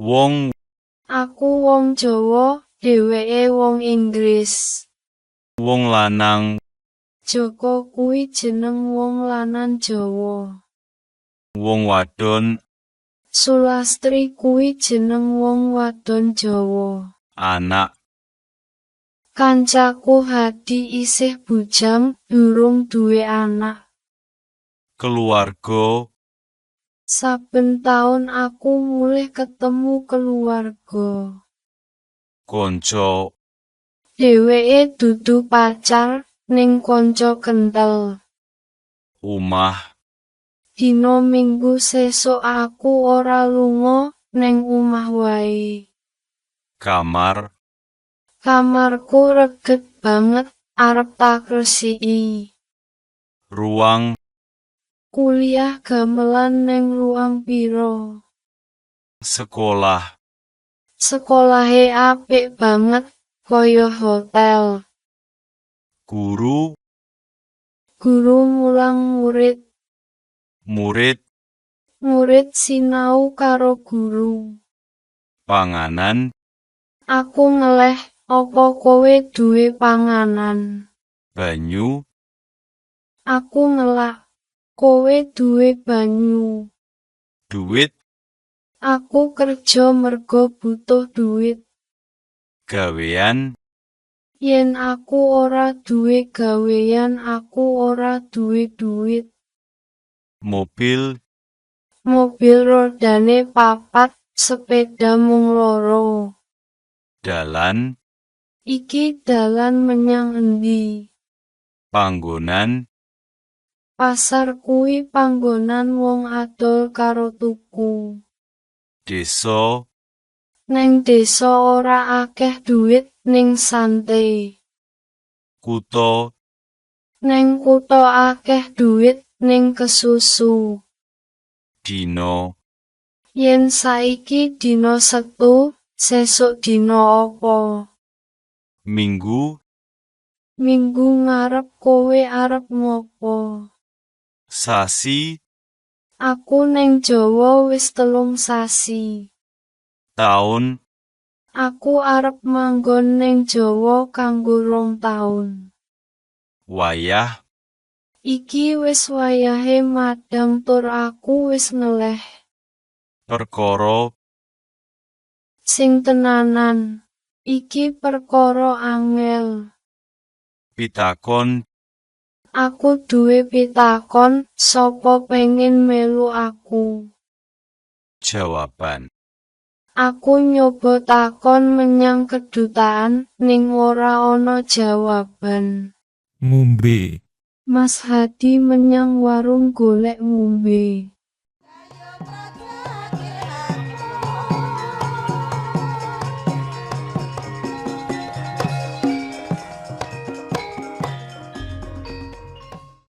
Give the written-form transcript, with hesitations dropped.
Wong. Aku wong Jawa, dheweke wong Inggris. Wong lanang. Jaka kuwi jeneng wong lanang Jawa. Wong wadon. Sulastri kuwi jeneng wong wadon Jawa. Anak. Kancaku Hadi isih bujang, durung duwe anak. Keluarga. Saben taun aku mulih ketemu keluarga. Kanca. Dheweke dudu pacar, ning kanca kentel. Omah. Dina Minggu sesuk aku ora lunga, neng omah wae. Kamar. Kamarku reget banget, arep tak resiki. Ruang. Kuliah gamelan neng ruang pira? Sekolah. Sekolahe apik banget, kaya hotel. Guru. Guru mulang murid. Murid. Murid sinau karo guru. Panganan. Aku ngeleh, apa kowe duwe panganan? Banyu. Aku ngelak, kowe duwe banyu? Duit. Aku kerja merga butuh duit. Gawean. Yen aku ora duwe gaweyan, aku ora duwe duit. Mobil. Mobil rodane papat, sepeda mung loro. Dalan. Iki dalan menyang endi? Panggonan. Pasar kuwi panggonan wong adol karo tuku. Desa. Neng desa ora akeh duit, ning santai. Kutha. Neng kutha akeh duit, ning kesusu. Dina. Yen saiki dina Setu, sesuk dina apa? Minggu. Minggu ngarep kowe arep ngopo? Sasi. Aku neng Jawa wis 3 sasi. Taun. Aku arep manggon neng Jawa kanggo 2 taun. Wayah. Iki wis wayahe madhang tur aku wis ngeleh. Perkara. Sing tenanan. Iki perkara angel. Pitakon. Aku duwe pitakon, sapa pengin melu aku? Jawaban. Aku nyoba takon menyang kedutaan, ning ora ana jawaban. Ngombe. Mas Hadi menyang warung golek ngombe.